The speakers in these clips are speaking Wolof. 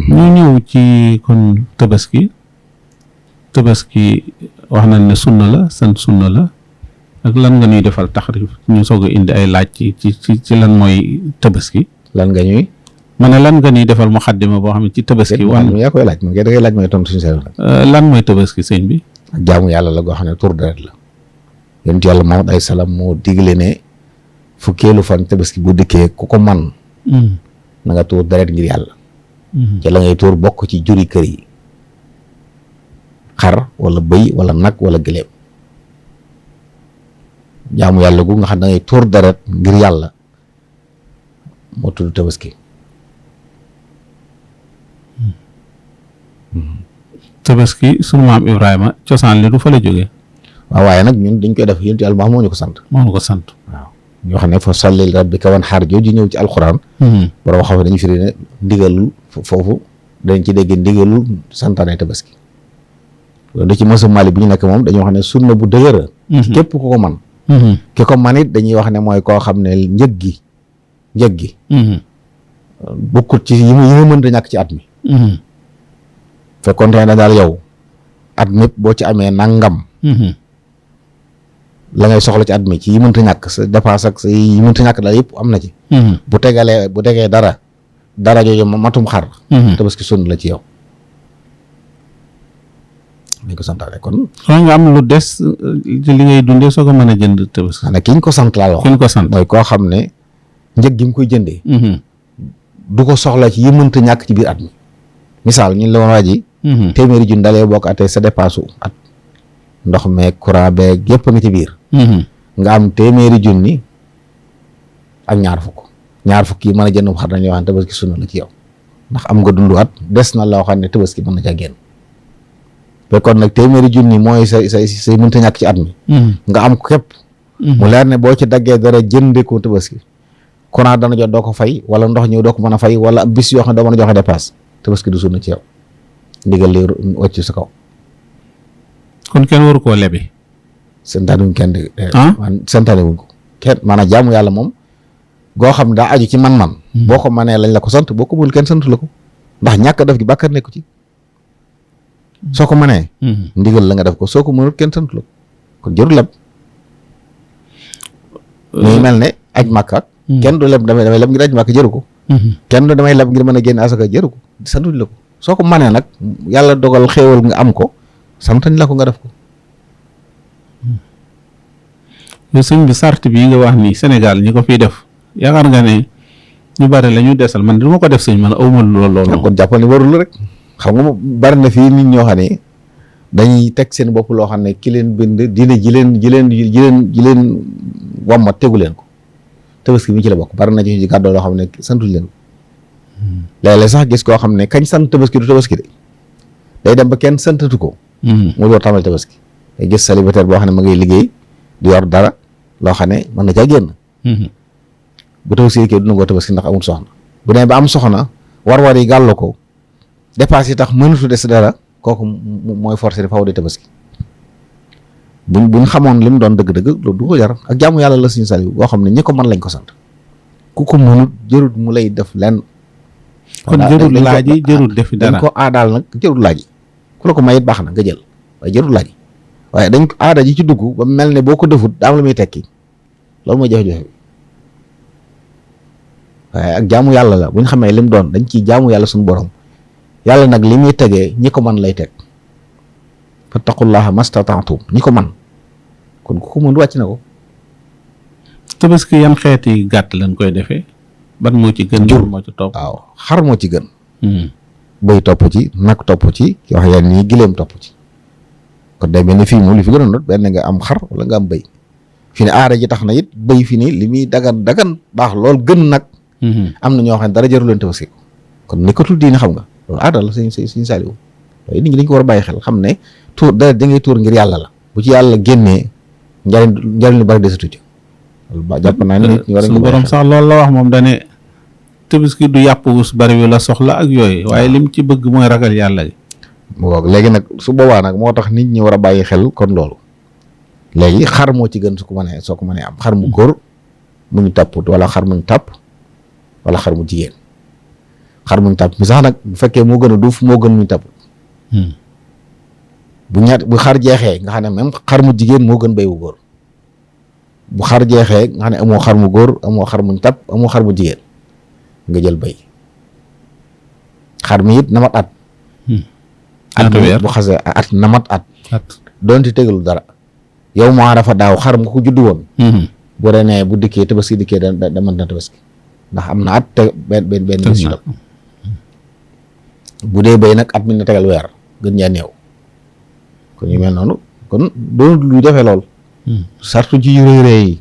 ñu ñëw ci kon tabaski wax nañ ne sunna la sant sunna la ak lan nga ñuy defal taxrif ñu soog a indi ay laaj ci lan mooy tabaski. lan nga ñuy. ma ne lan nga ñuy defal muxaddima boo xam ne ci tabaski. yaa koy laaj man kay da ngay laaj may tontu suñu seen lan mooy tabaski sëñ bi. ak jaamu yàlla la goo xam ne tur deret la. yonent yàlla Muhammad ay salaam moo digle ne fukkeelu fan tabaski bu dikkee ku ko man na nga tuur deret ngir yàlla. ci la ngay tuur bokk ci juri kër yi. xar wala bëy wala nag wala gëléem. jaamu yàlla gu nga xam da ngay tuur deret ngir yàlla moo tudd tabaski. tabaski sunu maam Ibrahima cosaan li du fa la jógee. waaw waaye nag ñun dañ koy def yonent yàlla moo ñu ko sant. moo ñu ko sant. waaw ñoo xam ne fa salli li rabbika wanhar jooju ñëw ci alxuraan. borom xam ne dañu firi ne ndigalul foofu dañ ci dégg ndigalul santaane tabaski. loolu da ci mësa Maalik bi ñu nekk moom dañuy wax ne sunna bu dëgër. képp ku ko man ki ko man it dañuy wax ne mooy koo xam ne njëg gi. bokkut ci yi nga mënta ñàkk ci at mi. fekkoon te ne daal yow at mépp boo ci amee nangam. la ngay soxla ci at mi ci yi mënta ñàkk sa dépense ak sa yi mënta ñàkk daal yëpp am na ci. bu tegee dara jooju matum xar. tabaski sunna la ci yow. dañ ko santaale kon. soo nga am lu des ci li ngay dundee soo ko mën a jënd tabaski. xanaa ki ñu ko sant laa wax. ki ñu ko sant mooy koo xam ne njëg gi mu koy jëndee. du ko soxla ci yi mënta ñàkk ci biir at mi. misaal ñun la woon waa ji. téeméeri junni dalee bokk atee sa dépasse at. ndox meeg courant beeg yëpp a ngi ci biir. nga am téeméeri junni ak ñaar fukk yi mën a jënd xar dañuy wax ne tabaski sunna la ci yow ndax am nga dundu at des na loo xam ne tabaski mën na caa génn. fekkoon nag téeméeri junni mooy say mënta ñàkk ci at mi. nga am ko képp. mu leer ne boo ci daggee dara jëndee ko tabaski. courant dana jot doo ko fay wala ndox ñëw doo ko mën a fay wala bis yoo xam ne doo mën a joxe dépasse tabaski du sunna ci yow ndigal li wàcc sa kaw. kon kenn waru koo lebi. santaane wuñ kenn de. santaane wuñ ko kenn maanaam jaamu yàlla moom goo xam daa aju ci man-man. boo ko mënee lañ la ko sant boo ko mënul kenn santu la ko ndax ñàkk def gi bàkkar nekku ci. soo ko mënee. ndigal la nga def ko soo ko mënul kenn santu la ko kon jërul leb. muy mel ne aj Makka. kenn du leb damay leb ngir aj Makka jëru ko. kenn du damay leb ngir mën a génn asaka jëru ko santuñ la ko soo ko mënee nag yàlla dogal xéewal nga am ko santañ la ko nga def ko. sëñ bi sart bii nga wax ni Sénégal ñi ko fiy def yaakaar nga ne ñu bari la ñu desal man du ma ko def sëñ man awma loolu. kon jàppal ni warul rek xam nga bari na fii nit ñoo xam ne dañuy teg seen bopp loo xam ne ki leen bind diine ji leen wammat tegu leen ko tabaski mi ci la bokk bari na ci gàddoo loo xam ne santuñ leen ko. léeg-léeg sax gis koo xam ne kañ sant tabaski du tabaski de day dem ba kenn santatu ko. mu door tamal tabaski day gis célibataire boo xam ne ma ngay liggéey di yor dara loo xam ne mën na caa génn. bu tabaski kii dina ko tabaski ndax amul soxna bu demee ba am soxna war-war yi gàll ko dépasse yi tax mënatu des dara kooku mooy forcé di faw di tabaski buñ xamoon li mu doon dëgg-dëgg loolu du ko jar ak jaamu yàlla la suñu sali boo xam ne ñi ko mën lañ ko sant ku ko mënut jërut mu lay def lenn. kon jërul laaj yi jërul def dara dañ ko aadaal nag jërul laaj yi ku la ko may it baax na nga jël waaye jërul laaj yi waaye dañ ko aada ji ci dugg ba mel ne boo ko defut daa am la muy tekki loolu mooy jafe-jafe bi waaye ak jaamu yàlla la bu ñu xamee lim doon dañ ciy jaamu yàlla suñu borom yàlla nag li muy tegee ñi ko man lay teg fattaqullaha mastata'tum ñi ko man kon ku ko mën wàcc na ko. tabaski yan xeeti gàtt lañ koy defee ban moo ci gën. jur moo ci topp waaw xar moo ci gën. bëy topp ci nag topp ci wax yaa nii gileem topp ci kon day mel ni fii moom li fi gënoon doon benn nga am xar wala nga am bëy fi ne aada ji tax na it bëy fi ni li muy dagan baax lool gën nag. am na ñoo xam ne dara jarul leen tabaski ko kon nekkatul diine xam nga loolu aada la suñ saaliwu waaye nit ñi dañ ko war a bàyyi xel xam ne tuur dara da ngay tuur ngir yàlla la bu ci yàlla génnee njariñ lu bari desatu ci loolu ba jàpp naa ne nit ñi war a suñu borom sax loolu la wax moom dane tabaski du yàpp wus bari wi la soxla ak yooyu waaye lim ci bëgg mooy ragal yàlla gi mu ngoog léegi nag su boobaa nag moo tax nit ñi war a bàyyi xel kon loolu léegi xar moo ci gën soo ko mënee am xar mu góor mu ñu tàpp wala xar mu ñu tàpp wala xar mu jigéen xar muñ tàpp mi sax nag bu fekkee moo gën a duuf moo gën muñ tàpp bu xar jeexee nga xam ne même xar mu jigéen moo gën béy bu góor bu xar jeexee nga xam ne amoo xar mu góor amoo xar muñ tàpp amoo xar mu jigéen nga jël béy xar mi it namat at bu xasee at namat at doonte tegalu dara yow moo dafa daaw xar mu ko juddu woon bu renee bu dikkee tabaski dikkee da mën na tabaski ndax am na at te benn bis yu bu dee béy nag at mi na tegal weer gën ñaa néew kon yu mel noonu kon doon lu defee lool sartu ci yu rëy yi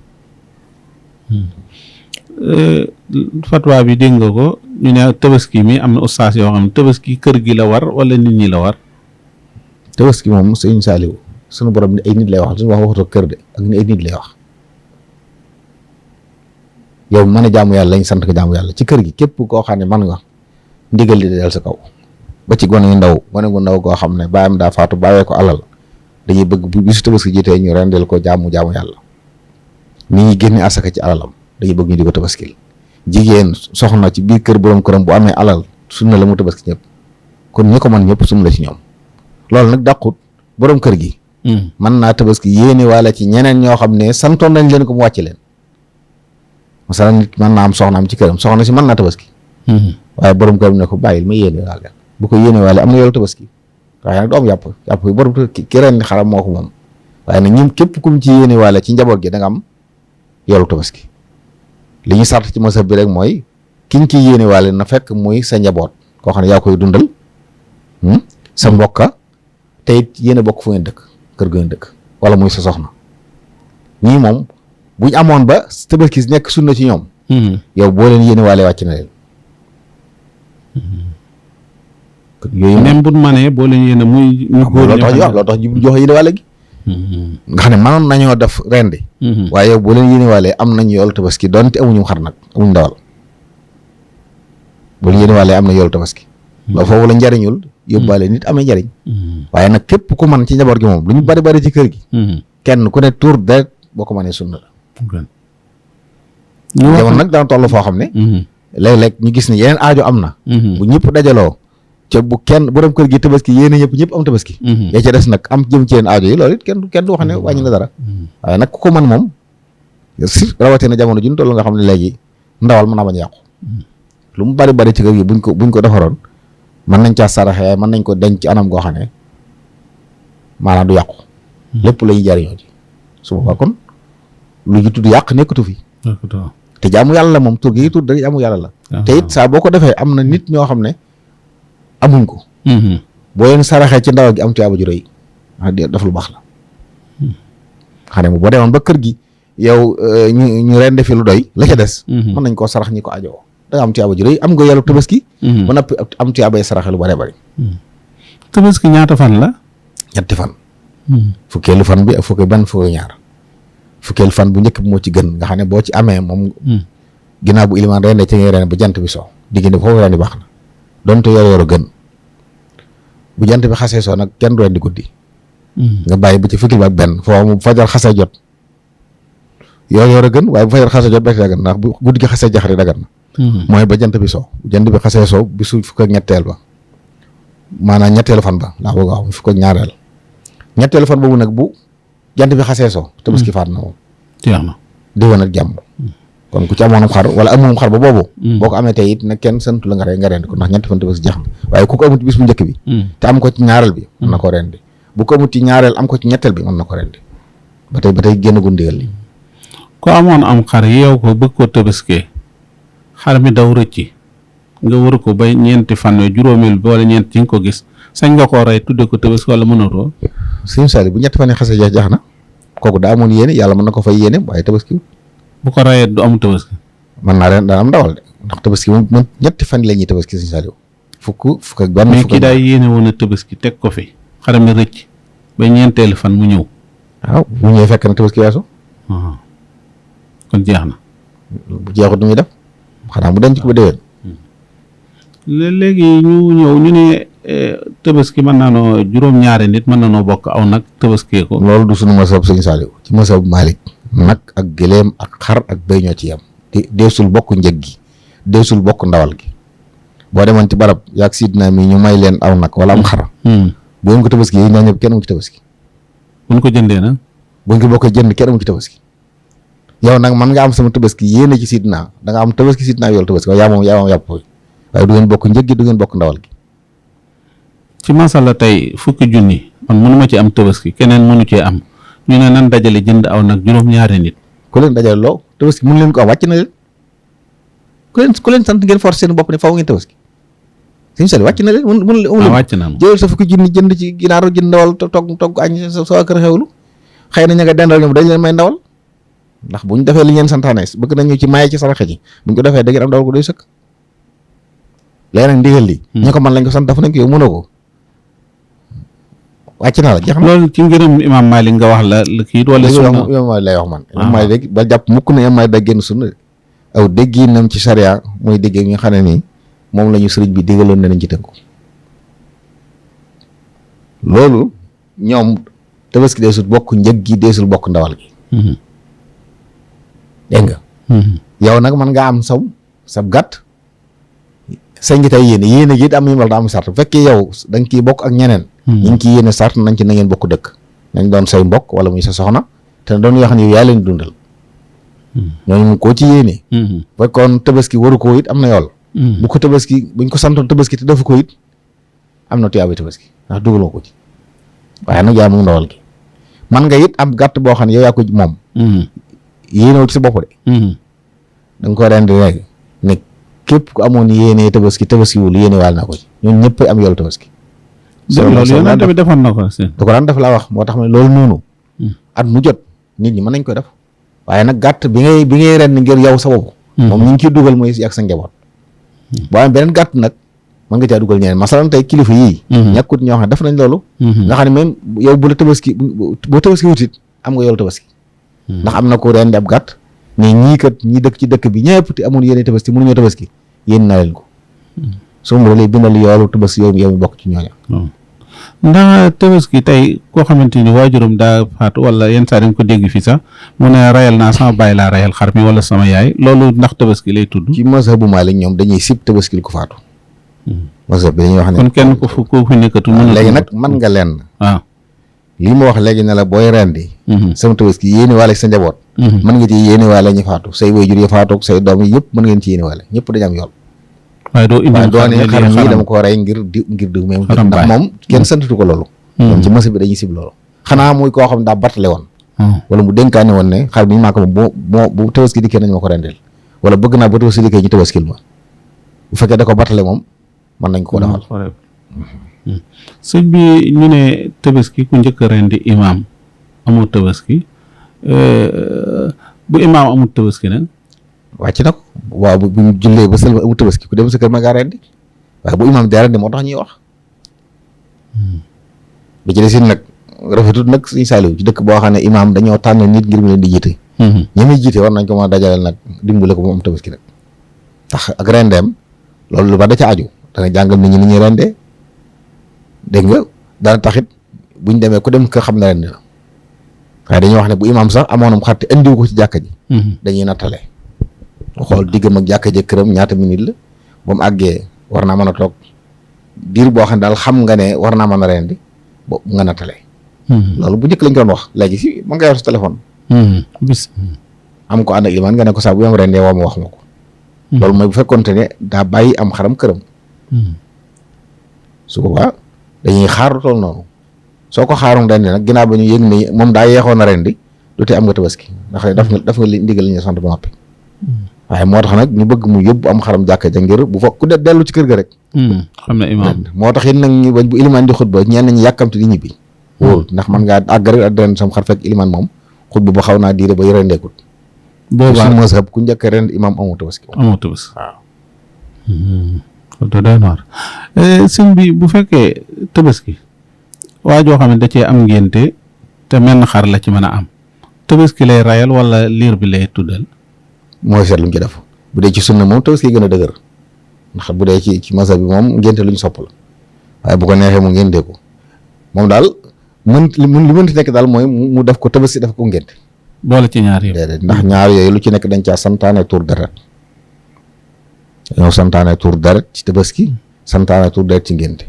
fatwa bi dégg nga ko ñu ne tabaski mi am na ustaas yoo xam ne tabaski kër gi la war wala nit ñi la war tabaski moom sëñ Saaliw sunu borom ni ay nit lay wax suñu wax waxatoo kër de ak ni ay nit lay wax yow mën a jaamu yàlla lañ sant ko jaamu yàlla ci kër gi képp koo xam ne man nga ndigal li del sa kaw ba ci gone yu ndaw gone gu ndaw koo xam ne baayam daa faatu bàyyee ko alal dañuy bëgg bu bisu tabaski jotee ñu rendel ko jaamu yàlla ni ñuy génne asaka ci alalam dañuy bëgg ñu di ko tabaskil jigéen soxna ci biir kër borom këram bu amee alal sunna la mu tabaski ñëpp kon ñi ko mën ñëpp sunna la ci ñoom loolu nag dàqut borom kër gi mën naa tabaski yéene wala ci ñeneen ñoo xam ne santoon nañ leen ko mu wàcc leen masalan nit mën naa am soxnaam ci këram soxna si mën naa tabaski waaye borom këram ne ko bàyyil ma yéene waale bu ko yéene waale am na yoolu tabaski waaye nag du am yàpp yi borom ki ren xaram moo ko moom waaye nag ñun képp kum ci yéene waale ci njaboot gi da nga am yoolu tabaski li ñu sart ci masab bi rek mooy kiñ ci yéene waale na fekk muy sa njaboot koo xam ne yaa koy dundal sa mbokka te it yéen a bokk fu ngeen dëkk kër gu ngeen dëkk wala muy sa soxna ñii moom buñ amoon ba tabaski nekk sunna ci ñoom yow boo leen yéene waale wàcc na leen yooyu même bu manee boo leen yéene muy ñu góor loolu tax ñu joxe yéene waale gi nga xam ne mënoon nañoo def rendi waaye yow boo leen yéene waalee am nañ yoolu tabaski doonte amuñu xar nag amuñ ndawal boo leen yéene waalee am na yoolu tabaski loolu foofu la njariñul yóbbaale nit amee njariñ waaye nag képp ku man ci njaboot gi moom lu ñu bari ci kër gi kenn ku ne tuur deret boo ko mënee sunna la jamono nag dana toll foo xam ne léeg-léeg ñu gis ne yeneen aajo am na bu ñëpp dajaloo ca bu kenn borom kër gi tabaski yéene ñëpp am tabaski yaa ca des nag am jëm ci yeneen aajo yi loolu it kenn du wax ne wàññi na dara waaye nag ku ko man moom si rawatina jamono ji ñu toll nga xam ne léegi ndawal mën naa bañ a yàqu lu mu bari ci kër gi buñ ko defaroon mën nañ caa saraxee mën nañ ko denc ci anam goo xam ne maanaam du yàqu lépp la ñuy jariñoo ci su boobaa kon lu ji tudd yàq nekkatu fi te jaamu yàlla la moom tur gi tur da jaamu yàlla la te it saa boo ko defee am na nit ñoo xam ne amuñ ko boo leen saraxee ci ndaw gi am tuyaaba ju rëy daf lu baax la xam ne boo demoon ba kër gi yow ñu rende fi lu doy la ca des mën nañ koo sarax ñi ko ajoo da nga am tuyaaba ju rëy am nga yàlla tabaski ba noppi am tuyaabay saraxe lu bare bari tabaski ñaata fan la 3 fan fukkeelu fan bi ak fukki ñaar fukkeelu fan bu njëkk bi moo ci gën nga xam ne boo ci amee moom ginnaaw bu ilimaan rende ci ngay rende ba jant bi soo diggante foofu rendi baax na donte yor gën bu jant bi xasee soo nag kenn du rendi guddi nga bàyyi ba ci fukki ba ak benn foofu mu fajar xasee jot yor a gën waaye bu fajar xasee jot ba ci dagan ndax bu guddi gi xasee jaxari dagan na mooy ba jant bi soo bu jant bi xasee soo bisu fukk ak ñetteel ba maanaam ñetteelu fan ba laa bëgg a wax fukk ak ñaareel ñetteelu fan boobu nag bu jant bi xasee soo tabaski faat na moom jeex na diwoon ak jàmm kon ku ci amoon xar wala amoon xar ba boobu boo ko amee tey it nag kenn santu la nga rendi ko ndax ñetti fan tabaski jeex na waaye ku ko amut bis bu njëkk bi te am ko ci ñaareel bi mën na ko rendi bu ko amut ci ñaareel am ko ci ñetteel bi mën na ko rendi ba tey génn gu ndigal li ko amoon am xar yeew ko bëgg ko tabaskee xar mi daw rëcci nga war ko bay ñeenti fan juróomeel bi wala ñeent ci nga ko gis sañ nga koo rey tudde ko tabaski wala mënatoo sëñ Saliou bu ñetti fan yi xasee jeex na kooku daa amoon yéene yàlla mën na ko fay yéene waaye tabaski bu ko rayee du am tabaski mën naa ren dana am ndawal de ndax tabaski moom ñetti fan la ñuy tabaski sëñ Saliou fukk ak benn mais kii daay yéene woon a tabaski teg ko fi xar mi rëcc ba ñeenteelu fan mu ñëw waaw bu ñëwee fekk na tabaski weesu kon jeex na bu jeexut du muy def xanaa mu denc ko ba déwén léegi ñu ñëw ñu ne tabaski mën naa noo juróom-ñaari nit mën na noo bokk aw nag tabaskee ko loolu du sunu masab sëñ Saliou ci masab Malick nag ak gëléem ak xar ak béy ñoo ci yem deesul bokk njëg gi deesul bokk ndawal gi boo demoon ci barab yaag sidna mi ñu may leen aw nag wala am xar bu ngeen ko tabaski yi ñaa ñëpp kenn mu ci tabaski buñ ko jëndee nag bu ngeen bokk jënd kenn mu ci tabaski yow nag man nga am sama tabaski yéene ci sidna da nga am tabaski sidna yoolu tabaski waaye yaa moom yàpp waaye du ngeen bokk njëg gi du ngeen bokk ndawal gi. ci masala tey fukki junni man mënuma ci am tabaski keneen mënu cee am ñu ne nan dajale jënd aw nag juróom-ñaari nit ku leen dajale loo tabaski mun leen ko am wàcc na leen ku leen sant ngeen force seen bopp ne faaw ngeen tabaski suñu sali wàcc na leen mun wàcc na jël sa fukki junni jënd ci ginaar jënd ndawal togg añ sa kër xewlu xëy na ña nga dendal ñoom dañ leen may ndawal ndax buñ defee li ngeen santaane bëgg nañu ci maye ci saraxe ji buñ ko defee da ngeen am ndawal ko doy sëkk léegi nag ndigal li ñu ko man lañ ko sant dafa nañ ko yow mënoo ko wàcc na la jeex na loolu ci ngërëm Imam Malik nga wax la kii wala sunna Imam Malik lay wax man Imam Malik rek ba jàpp mukk na Imam Malik da génn sunna aw dégginam ci sariya mooy dégg nga xam ne nii moom la ñu sëriñ bi digaloon ne nañ ci tënku loolu ñoom tabaski deesul bokk njëg gi deesul bokk ndawal gi dégg nga yow nag man nga am sab gàtt sañ ngi tey yéene gi it am yimal da am sart bu fekkee yow da nga kiy bokk ak ñeneen ñu ngi ciy yéene sart nañ ci na ngeen bokk dëkk nañ doon say mbokk wala muy sa soxna te doon yoo xam ne yow yaa leen dundal ñooñu mu koo ci yéene fekkoon tabaski waru ko it am na yool bu ko tabaski buñ ko santoon tabaski te defu ko it am na tuyaaba tabaski ndax dugaloo ko ci waaye nag yaa moom ndawal gi man nga it am gàtt boo xam ne yow yaa ko moom yéenewul ci sa bopp de da nga ko rendi léegi ne képp ku amoon yéene tabaski tabaskiwul yéene waal naa ko ci ñun ñëpp am yoolu tabaski loolu yéen tamit defoon na ko si da ko daan def laa wax moo tax ma loolu noonu at mu jot nit ñi mën nañ koy def waaye nag gàtt bi ngay ren ngir yow sa bopp moom ñu ngi ciy dugal mooy ak sa njaboot boo am beneen gàtt nag mën nga caa dugal ñeneen masalan tey kilifa yii ñàkkut ñoo xam ne def nañ loolu nga xam ne même yow bu la tabaski boo tabaski wutit am nga yoolu tabaski ndax am na ko rendi ab gàtt mais ñii kat ñi dëkk ci dëkk bi ñëpp te amoon yéene tabaski mënuñoo tabaski yéen na leen ko su ma lay bindal yoolu tabaski yow mi bokk ci ñooña ndax tabaski tey koo xamante ni waajuram daa faatu wala yenn saa dañ ko dégg fii sax mu ne rayal naa sama bàyyi laa rayal xar mi wala sama yaay loolu ndax tabaski lay tudd ci mazhabu Maalik ñoom dañuy sib tabaski ko faatu mazhab bi dañuy wax ne kon kenn ko fi nekkatu mën léegi nag man nga leen waaw lii ma wax léegi ne la booy rendi sama tabaski yéene waale sa njaboot mën nga ci yéene waale ñu faatu say waajur yi faatu say doom yi yëpp mën ngeen ci yéene waale ñëpp dañu am yool waaye doo indi xar mi dama ko rey ngir diw même ndax moom kenn santatu ko loolu moom ci masa bi dañuy sib loolu xanaa muy koo xam ne daa battale woon wala mu dénkaane woon ne xar bi maa ko moom bu tabaski dikkee nañ ma ko rendil wala bëgg naa ba tabaski dikkee ñu tabaskil ma bu fekkee da ko battale moom mën nañ ko defal sëñ bi ñu ne tabaski ku njëkk a rendi imaam amul tabaski bu imaam amul tabaski nag wàcc na ko waaw bu ñu jullee ba sëlma amul tabaski ku dem sa kër ma ngaa rendi waaye bu imaam dee rendi moo tax ñuy wax bi ci des it nag rafetut nag suñu saaliw ci dëkk boo xam ne imaam dañoo tànn nit ngir mu leen di jiite ñi muy jiite war nañ ko mën a dajaleel nag dimbale ko mu am tabaski nag tax ak rendeem loolu lu ba da ca aju dana jàngal nit ñi ni ñuy rendee dégg nga dana taxit buñ demee ku dem kër xam na rendi na waaye dañuy wax ne bu imaam sax amoonam xar te indiwu ko ci jàkka ji dañuy nattale xool diggam ak jàkka ji këram ñaata minute la ba mu àggee war naa mën a toog diir boo xam ne daal xam nga ne war naa mën a rendi bo nga nattale loolu bu njëkk lañ ko doon wax léegi si mën nga yor sa téléphone bis am ko ànd ak ilimaan nga ne ko saa bu yam rendee woo ma wax ma ko loolu mooy bu fekkoonte ne daa bàyyi am xaram këram su boobaa dañuy xaar lu toll noonu soo ko xaarum rendi nag ginnaaw ba ñu yëg ne moom daa yeexoon a rendi du te am nga tabaski ndax daf nga ndigal li ñu sant ba noppi waaye moo tax nag ñu bëgg mu yóbbu am xaram jàkka ja ngir bu fa ku de dellu ci kër ga rek xam ne imaam moo tax it nag ñu bañ bu ilimaan di xutba ñenn ñi yàkkamti di ñibbi wóorul ndax man ngaa àgg rek ak ren sam xar fekk ilimaan moom xutba ba xaw naa diire ba rendeekut boobaa suñu mazhab ku njëkk ren imaam amoo tabaski waaw doy waar sëñ bi bu fekkee tabaski waa joo xam ne da cee am ngénte te menn xar la ci mën a am tabaski lay rayal wala liir bi lay tuddal mooy seet lu mu ci def bu dee ci sunna moom tabaski gën a dëgër ndax bu dee ci mazhab bi moom ngénte lu ñu sopp la waaye bu ko neexee mu ngénte ko moom daal li mënti nekk daal mooy mu def ko tabaski def ko ngénte boole ci ñaar yooyu déedéet ndax ñaar yooyu lu ci nekk dañ caa santaane tur deret dañoo santaane tur deret ci tabaski santaane tur deret ci ngénte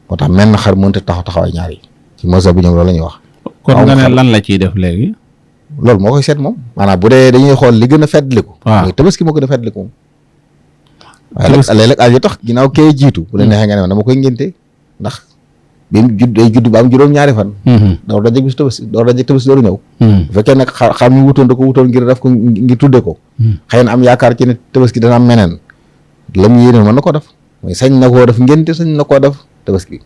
moo tax menn xar mënta taxawaay ñaar yi ci mazhab bi ñoom loolu la ñuy wax. kon nga ne lan la ciy def léegi. loolu moo koy seet moom maanaam bu dee dañuy xool li gën a feddliku. waaw mooy tabaski moo gën a feddliku moom. waaye nag léeg-léeg aaj tax ginnaaw kee jiitu. bu la neexee nga ne dama koy ngénte ndax bi mu judd ba am juróom-ñaari fan. door dajeg bis tabaski door dajeg tabaski dooru ñëw. bu fekkee nag xam ñu wutoon da ko wutoon ngir def ko ngir tudde ko. xëy na am yaakaar ci ne tabaski dana am meneen la mu yéene mën na koo def mooy sañ na koo def ngénte sañ na koo def tabaski.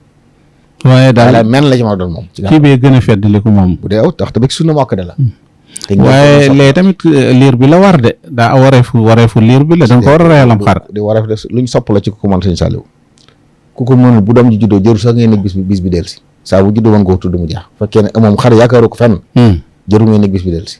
waaye daal men la ci ma doon moom. kii bee gën a feddliku moom. bu dee aw tax tabaski sunna mokk de la. waaye léegi tamit liir bi la war de daa wareefu liir bi la da nga ko war a reyalam xar. di wareef de luñ sopp la ci ku ko mën sëñ Saliou ku ko mënul bu doom ji juddoo jëru sax ngeen nekk bis bi dellu si saa bu juddoo nga ko tudd mu jeex fekkee ne moom xar yaakaaru ko fenn jëru ngeen nekk bis bi dellu si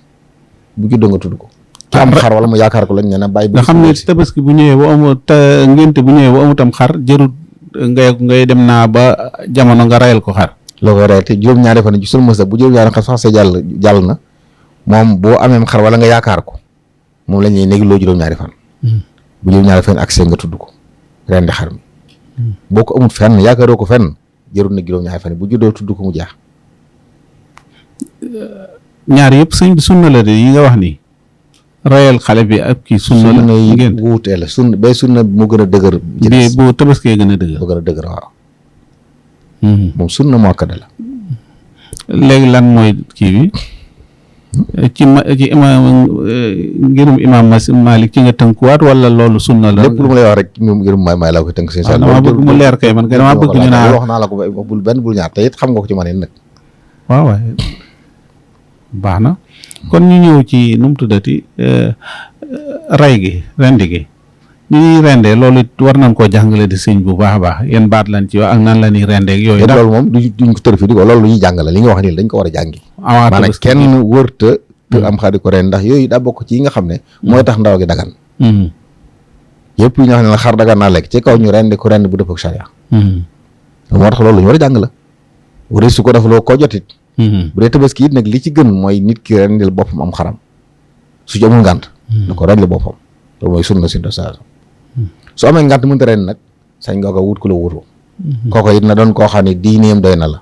bu juddoo nga tudd ko ki am xar wala mu yaakaar ko lañ ne na bàyyi nga xam ne tabaski bu ñëwee bu amul te ngénte bu ñëwee bu amutam xar jërut ngay dem naa ba jamono nga rayal ko xar loo koy rey te juróom-ñaari fan ci sunu mësa bu juróom-ñaari xar sax sa jàll na moom boo amee xar wala nga yaakaar ko moom la ñuy néegi loo juróom-ñaari fan bu juróom-ñaari fan accès nga tudd ko rendi xar mi boo ko amut fenn yaakaaroo ko fenn jërul na juróom-ñaari fan bu juddoo tudd ko mu jeex. ñaar yëpp sëñ bi sunna la de yi nga wax nii rayal xale bi ak kii sunna la ngeen wuutee la sunna bay sunna mu gën a dëgër. bi bu tabaskee gën a dëgër. bu gën a dëgër waaw. moom sunna moo ko la. léegi lan mooy kii bi ci imaam ngirum imaam Malik ci nga tënkuwaat wala loolu sunna la. lépp lu ma lay wax rek ñoom ngirum may laa koy tënk seen saa. dama bëgg mu leer kay man kay dama bëgg ñu naan wax naa la ko bul benn bul ñaar te it xam nga ko ci man it nag. waaw waaye baax na kon ñu ñëw ci nu mu tuddati ray gi rendi gi ñu ñuy rendee loolu it war nañ koo jàngale di sëñ bu baax a baax yéen baat lañ ci wax ak nan la ñuy rendee ak yooyu. loolu moom duñ ko tër fi di ko loolu lu ñuy jàngale li nga wax nii dañ ko war a jàngi. maanaam kenn wërta te am xar di ko ren ndax yooyu daa bokk ci yi nga xam ne mooy tax ndaw gi dagan yëpp yi nga xam ne xar dagan naa lekk ci kaw ñu rendi ko rend bu dëpp ak charia moo tax loolu lu ñu war a jàng la wari su ko def loo ko jotit bu dee tabaski it nag li ci gën mooy nit ki rendil boppam am xaram su ci amul ngànt na ko rendil boppam loolu mooy sunna si dosage su amee ngànt mënta ren nag sañ nga ko wut ku la wutu kooko it na doon koo xam ne diineem doy na la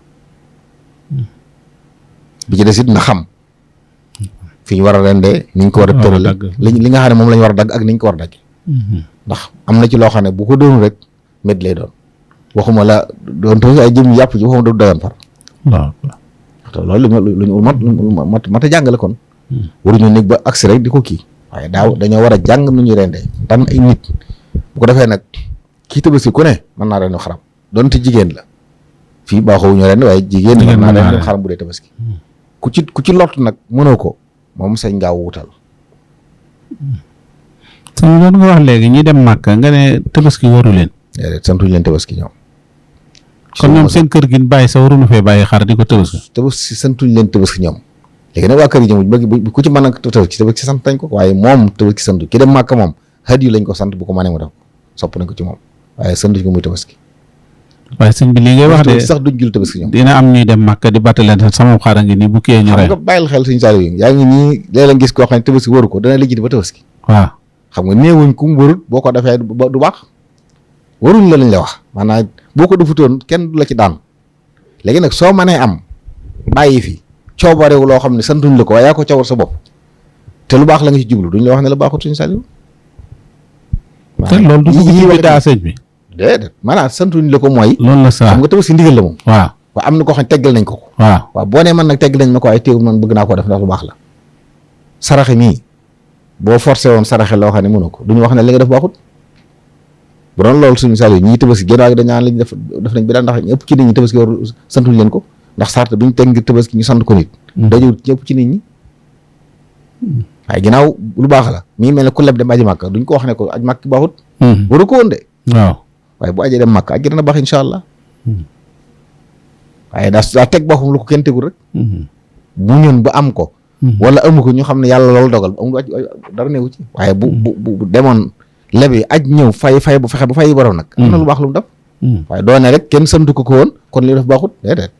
bi ci des it na xam fi ñu war a rendee ni ñu ko war a tërale li nga xam ne moom la ñu war a dagg ak ni ñu ko war a dagg ndax am na ci loo xam ne bu ko doon rek med lay doon waxuma la doon te ay jëm yàpp ci waxuma du dagan far waaw loolu luñu mat a jàngale kon waruñu nekk ba agsi rek di ko kii waaye dañoo war a jàng nu ñuy rendee tan ay nit bu ko defee nag kii tabaski ku ne mën naa rendi xaram donte jigéen la fii baaxoowuñu rend waaye jigéen mën naa rendi xaram bu dee tabaski ku ci lott nag mënoo ko moom sañ ngaa wutal suñu doon nga wax léegi ñi dem Màkka nga ne tabaski waru leen déedéet santuñ leen tabaski ñoom kon ñoom seen kër gi bàyyi sa waruñu fee bàyyi xar di ko tabaski santuñ leen tabaski ñoom léegi nag waa kër yi ñoom bëgg ku ci mën a tabaski sant nañ ko waaye moom tabaski santu ki dem Màkka moom hadiyu lañ ko sant bu ko mënee mu def sopp nañ ko ci moom waaye santuñ ko muy tabaski waaye sëñ bi li ngay wax de sax duñ jul tabaski ñoom dina am ñuy dem Màkka di battaleen sama xar a ngi nii bu kiyee ñu rey xam nga bàyyil xel suñu saali yi yaa ngi nii léeg-léeg gis koo xam ne tabaski waru ko dana lijjiti ba tabaski waaw xam nga néewuñ ku mu warut boo ko defee du baax waruñ la lañ la wax maanaam boo ko defutoon kenn du la ci daan léegi nag soo mënee am bàyyi fi coobarewu loo xam ne santuñ la ko waaye yaa ko coowar sa bopp te lu baax la nga ci jublu duñ la wax ne la baaxut suñu saali te loolu du dugg ci bidaa sëñ bi déedéet maanaam santuñ la ko mooy loolu la saa xam nga tabaski ndigal la moom waaw waaw am na koo xam ne teggal nañ ko ko waaw boo nee man nag teggal nañ ma ko waaye teewul man bëgg naa koo def ndax lu baax la saraxe mii boo forcé woon saraxe loo xam ne mënu ko duñu wax ne li nga def baaxut bu doon loolu suñu misaal yi ñii tabaski génn gi dañaan lañ def nañ bi daal ndax ñëpp ci nit ñi tabaski war santuñ leen ko ndax sart bi ñu teg ngir tabaski ñu sant ko nit dajul ñëpp ci nit ñi waaye ginnaaw lu baax la mi ngi mel ne ku leb dem aji màkk duñ ko wax ne ko aj màkk baaxut waru ko woon de waaw waaye bu ajee dem màkk aj dana baax incha allah waaye daa teg boppam lu ko kenn tegul rek bu ñun ba am ko wala amu ko ñu xam ne yàlla loolu dogal amul aj dara newu ci waaye bu demoon lebi aj ñëw fay bu fexe ba fay borom nag am na lu baax lu mu def waaye doone rek kenn santu ko woon kon li def baaxut déedéet